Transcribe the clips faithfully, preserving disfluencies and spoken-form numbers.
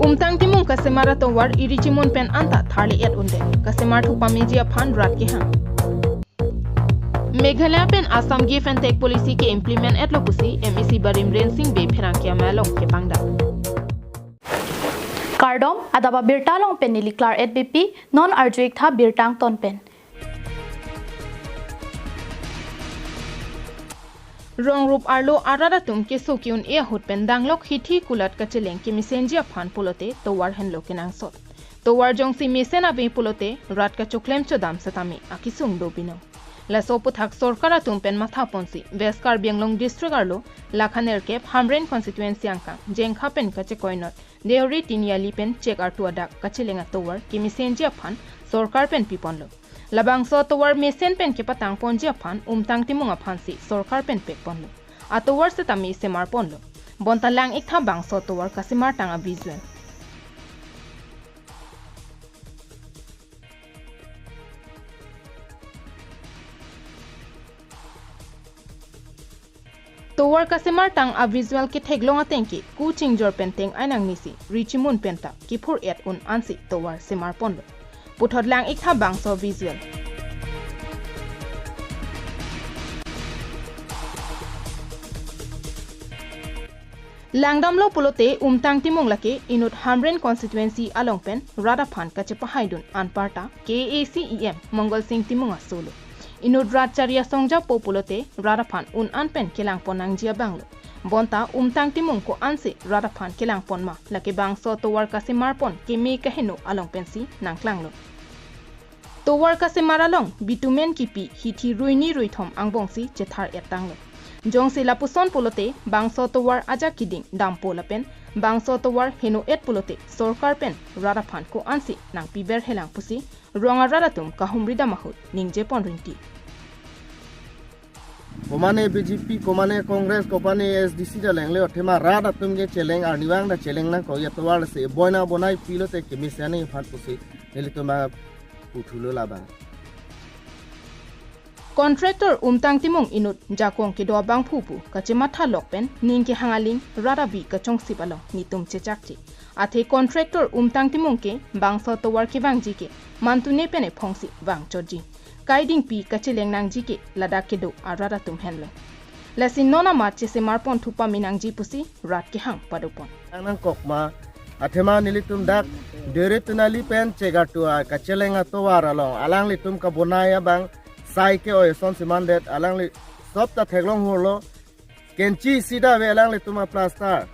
Umtang Timung kasemar atovar iri chimun pen anta tharli-et unde. Kasemar thupameji aphan rat kehang. Meghalaya pen Assam Give and Take Policy ke-implement-etlo pusi M A C Barim Rensing Bey pherangke amei along kepangdak. Kardom, adap abirta along pen neli Claret Beypi, non arju-ik tha birta angton pen. Rong rup arlo arat atum keso ke-un-e ahut pen danglok hithi kulat kacheleng kemesenji aphan pulote tovar henlo kenangsot. Tovar jongsi mesen ave pulote rat kachoklem chodam setame akesung do binong. Laso aputhak sorkar atum pen mathaponsi West Karbi Anglong district arlo lakhanerkep Hamren constituency angkang Jengkha pen kachekoinot Deuri Tiniali pen Chek Artu adak kacheleng atovar kemesenji aphan sorkar pen piponlo. Labangso atovar mesen pen kepatangponji aphan Umtang Timung aphansi sorkar pen pekponlo. Atovar setame semarponlo. Bonta lang-ik tha bangso atovar kasemartang avisual. Tovar kasemartang avisual ketheklong ateng ke ku chingjor pen teng-ai nangnisi ri chimun penta kephur-et un ansi tovar semarponlo. Puthot lang-ik tha bangso visual. Langdamlo pulote Umtang Timung lake inut Hamren constituency along pen rat aphan kachepahaidun anparta K A A C E M Mongal Sing Timung asolo. Inut rat chari asongja po pulote rat aphan un-an pen kelangpon nangji abanglo. Bonta Umtang Timung ko-ansi rat aphan kelangpon ma, lake bangso tovar kasemarpon keme kaheno along pensi nangklanglo. Tovar kasemar along bitumen kipi hithi ruini ruithom angbongsi chethar-et tanglo. Jongsi lapuson pulote bangso tovar ajak keding dampo lapen bangso tovar heno-et pulote sorkar pen rat aphan ko-ansi nangpiber helang pusi rong arat atum kahumri dam ahut ningjepon rinti. Komane B J P, komane Congress, komane A S D C ta lengle, athema rat atum ke cheleng arnivang ta cheleng nangkok, ya tovar si boina bonai pilote kemesen nangji aphan pusi nelitum aphan puthulo labang. Contractor Umtang Timung inut jakong kedo abangphu pu kachematha lok pen ning kehang aling rat avi kachongsip along netum chechakche. Athe contractor Umtang Timung ke bangso tovar kevangji ke mantune pen ephongsi vangchotji. Kaidingpi kacheleng nangji ke ladak kedo arat atum henlo. Lasi non amat chesemarpon thu pame nangji pusi rat kehang padopon. Nang nangkok ma, athema nelitum dak Deuri Tiniali pen Chek Artu a kacheleng atovar along alanglitum kabonai abang sai ke-oi asonsi mandet, alangli sop ta theklong hurlo. Kenchi sida ave alanglitum aplaster.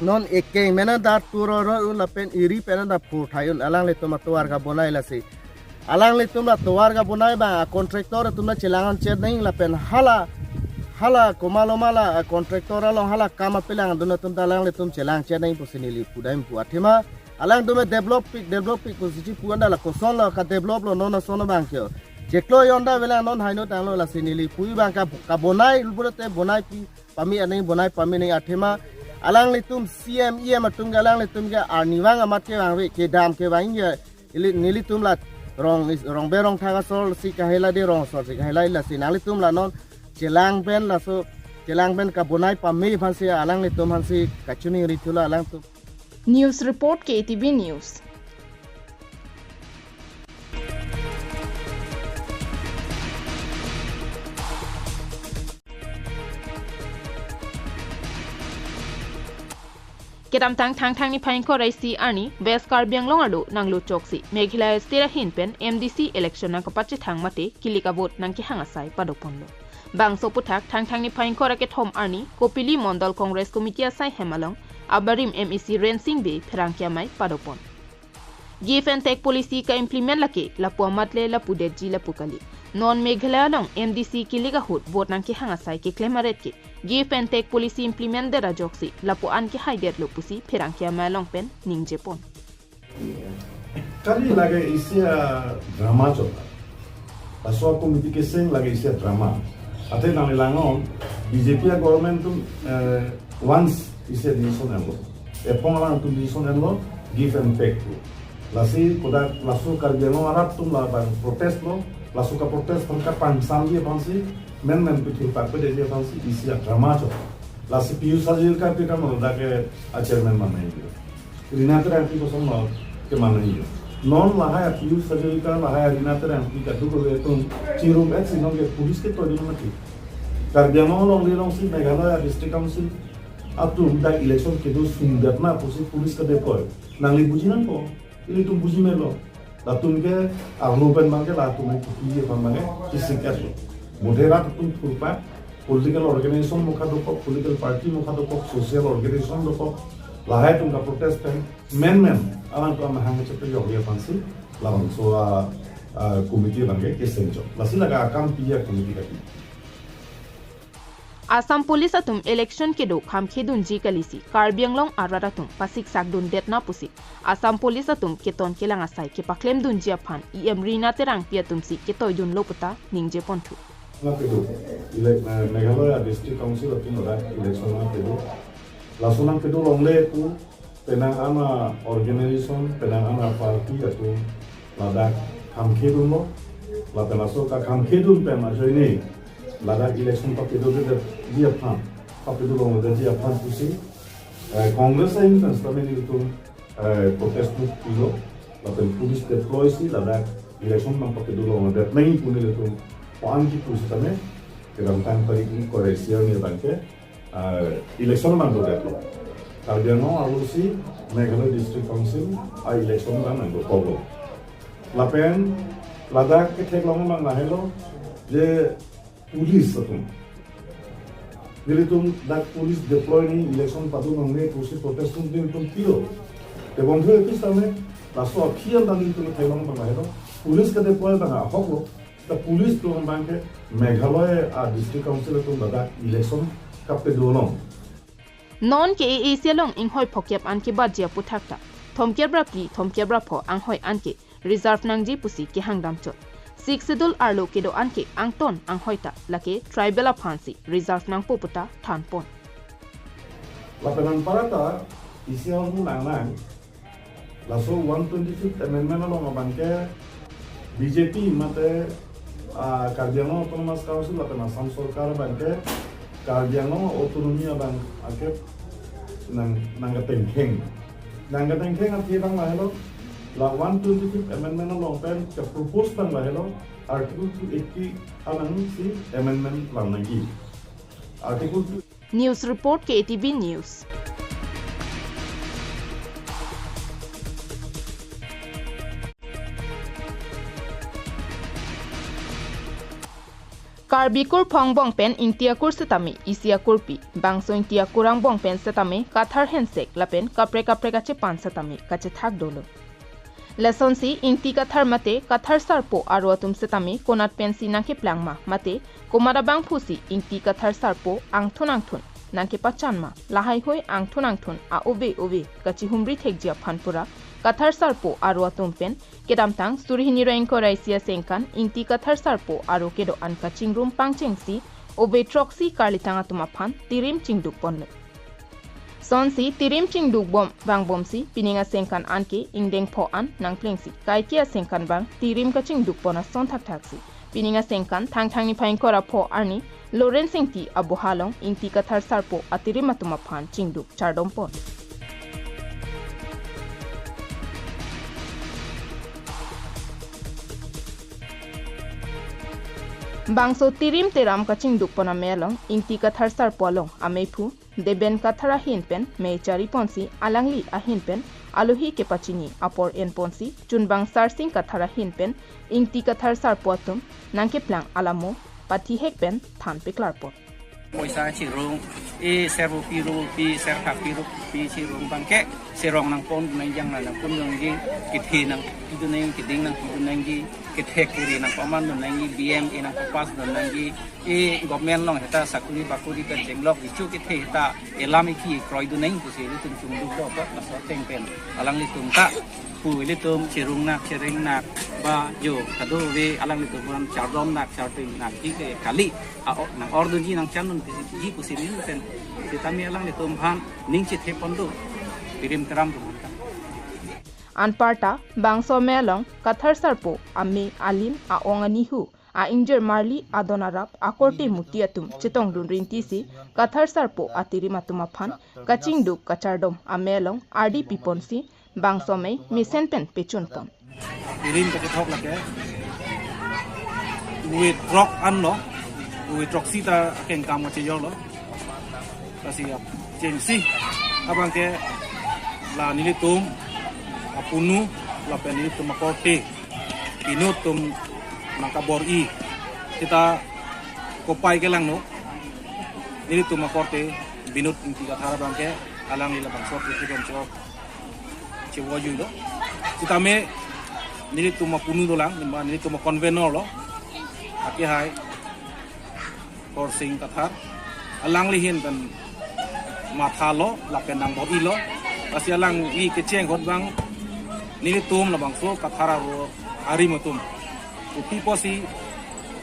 Non ekeng mena dar turoro un lapen iri pen da phur thai un alanglitum atovar kabonai lasi. Alanglitum la tovar kabonai abang a contractor atum la chelang an chet nang lapen hala, hala komaloma la a contractor along hala kam apelang adun atum ta alanglitum chelang chet nang pusi neli pudam pu, athema alangtum develop pik, develop pik pusi chipu anda la koson la kadevelop lo non ason abang ke-o. Cheklo yonda avelang non haino tanglo lasi neli pu abang ka, kabonai pulote bonai pi pame nang, bonai pame nang, athema alanglitum C M E M atum ke alanglitum ke arnivang amat kevang ave, kedam kevang ya ili, nelitum la rong is, rong berong thang asor si kahela de, rong asor si kahela, lasi nanglitum la non chelang pen laso chelang pen kabonai pame aphansi alanglitum aphansi kachiningri thulo alangtum. News report, K A T V News. Kedamtang Thangthang niphai ingkoi ra isi arni West Karbi Anglong arlo nanglochoksi Meghalaya State ahin pen M D C election nangkapachethang mate kilik avote nangkehang asai padoponlo. Bangso aputhak Thangthang niphai ingkoi ra kethom arni Kopili Mondol Congress Committee asai hem along abarim M A C Rensing Bey pherangke amei padopon. Give and take policy ka-implement lake lapu amat le lapudetji lapu kali. Non Meghalaya along M D C kilik ahut vote nangkehang asai keklem aret ke give and take policy implement det ajoksi lapu-an kehaidetlo pusi pherangke amei along pen ningjepon. Kali lake isi a drama chot. Laso committee keseng lake isi a drama. Athe nangli langnon B J P a government atum, eh, once isi a decision enlo. Ephong alangtum decision enlo, give and take pu. Lasi kodak laso Karbi Anglong arat atum labang protest lo, laso kaprotest aphan kapangsamji aphansi, menmen pithi pakpedetji aphansi isi a drama chot. Lasi Piyush Hazarika pi kam lo dak ke a chairman mane. Rina Terangpi kosonlo kemanai. Non lahai a Pijush Hazarika, lahai a Rina Terangpi kadokave atum chirum-et si nonke police ketoidun mati. Karbi Anglong alongle alongsi Meghalaya District Council atum dak election kedo sungdetna pusi police ke-deploy. Nangli buji nangkok, ilitum buji melo. Latum ke arlo pen abangke latum ke kopi aphan abangke kisik-etlo. Mode rat atum thurpak, political organization mokha dokok, political party mokha dokok, social organization dokok, lahai atum ka-protest pen menmen alangtum amahang chepejokji aphansi labangso a, a, committee abangke kesengjo. Lasi lake akam pi a committee kati. Assam Police atum election kedo khamkhedunji kalisi Karbi Anglong arat atum pasiksakdundetna pusi Assam Police atum keton kelang asai kepaklemdunji aphan E M Rina Terangpi atumsi ketoidunlo puta ningjeponthu. Nangkedo, ele-, eh, Meghalaya District Council atum ladak election nangkedo. Laso nangkedo longle pu penang an a organization, penang an a party atum ladak khamkhedunlo, lapen laso kakhamkhedun pen ajoine ladak election pakedodetji aphan, pakedolongledetji aphan pusi, eh, Congress ahin pen sitame nelitum, eh, protest note pilo, lapen police deploy si ladak election abang pakedolongledet nangji pu nelitum ko-an kipu sitame kedamtang tarik ingkoi ra isi arni abangke ah, election abang dodetlo. Karbi Anglong arlosi Meghalaya District Council a-election abang nangdokoklo. Lapen ladak ketheklong abang lahelo je police atum. Nelitum dak police deploy nangji, election padolongnang pusi protest note nelitum pilo. Tebonphu epis tame laso aphi an ta nelitum ketheklong abang lahelo. Police ke-deploy abang ahoklo. Ta police atum abangke Meghalaya a-District Council atum ladak election kapedo along. Non ke A A C along inghoi phokep an kebatji aphuthak ta thomkep ra phli, thomkep ra pho anghoi anke reserve nangji pusi kehangdamchot. Sixth Schedule arlo kedo anke angton anghoi ta lake tribal aphansi reserve nangpo puta thanpon. Lapen anparta isi ahormu nangnang. Laso one twenty-fifth Amendment along abangke B J P mate, ah, Karbi Anglong Autonomous Council lapen Assam Sorkar abangke Karbi Anglong autonomy abang akep nang, nangketengkheng. Nangketengkheng athe abang lahelo, la one twenty-fifth Amendment along pen ke-propose abang lahelo, Article two eighty along si amendment lang nangji. Article two News report, K A T V News. Karbi kurphong angbong pen Ingti akur setame isi akurpi, bangso Ingti akur angbong pen setame Kathar hensek lapen kaprek kaprek achepan setame kachethak dolo. Lasonsi Ingti Kathar mate Kathar sarpo aro atum setame konat pensi nangkeplang ma mate komat abangphusi Ingti Kathar sarpo angthun angthun nangkepachan ma, lahaihui angthun angthun a-ove ove kachihumri thekji aphan pura Kathar sarpo aro atum pen kedamtang suri hini ra ingkoi ra isi asengkan Ingti Kathar sarpo aro kedo an kachingrum pangchengsi ove throksi karlitang atum aphan tirim chingduk ponlo. Sonsi tirim chingduk bom vangbomsi pining asengkan anke ingdeng pho an nangplengsi kaike asengkan abang tirim kachingduk pon ason thakthaksi pining asengkan Thangthang niphai ingkoi ra pho arni Lawrence Ingti aboha along Ingti Kathar sarpo atirim atum aphan chingduk chardom pon. Bangso tirim teram kachingduk pon amei along Ingti Kathar sarpo along ameiphu Deben Kathar ahin pen mei chari ponsi alangli ahin pen alohi kepachini apor en ponsi chunbang Sarsing Kathar ahin pen Ingti Kathar sarpo atum nangkeplang alamo pathihek pen than peklar pon. Poisa chirung, e servopi ropi, serthapi ropi chirung abangke, serong nangpon nangji, jang nangpon nangji, kethe nangpidun nangji, keding nangpidun nangji, kethek kere nangpamandun nangji, B M A nangpapassdun nangji, e government along heta sakuri bakuri pen chenglok ichu kethe heta elam iki kroidun nangji pusi ilitum chingduk do apot laso ateng pen alanglitum ta pu ilitum chirung nak, chireng nak, ba jo kadokave alanglitum aphan chardom nak, charding nak, ji ke kali, a, o, nang-ordunji nangchandun pusi ji pusi ning pen setame alanglitum aphan ning chethe pon do, tirim teram atum aphan ta. Anparta bangso amei along Kathar sarpo amei alim a-ong anihu a-ingjir marli adon arap akorte muti atum chetongdun rinti si Kathar Sarpo atirim atum aphan kachingduk kachardom amei along ardi piponsi bangso amei mesen pen pechunpon. Tirim kachethok lake uwe throk anlo, uwe throksi ta akengkam kachejoklo. Lasi chengsi abangke la nelitum apunu lapen nelitum akorte Binod atum nangkabor-i sita kopai kelangno. Nelitum akorte Binod Ingti Kathar abangke alangli labangso pi kidom chok chevoyuilo. Sitame nelitum apunu dolang, nima nelitum a-convenor lo. Akehai Khorsing Kathar, alangli ahin pen mathalo lapen nangbor-ilo. Lasi alangli kecheng ahut abang nelitum labangso Kathar aro arim atum kopi pusi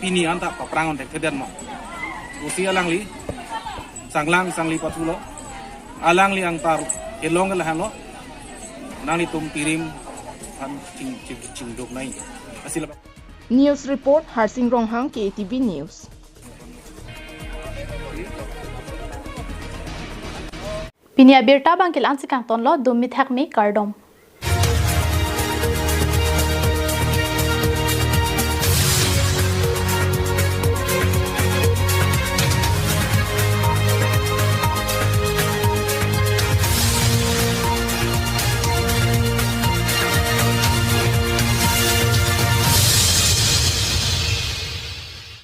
pini anta paphrang on thekthedet ma pusi alangli sanglang sangli pathulo. Alangli angtar kelong lahenlo. Nanglitum tirim aphan ching ching chingduk nai. Lasi labang. News report, Harsing Ronghang, K A T V News. Pini abirta abangke la-ansi kangtonlo, dum mithak me kardom.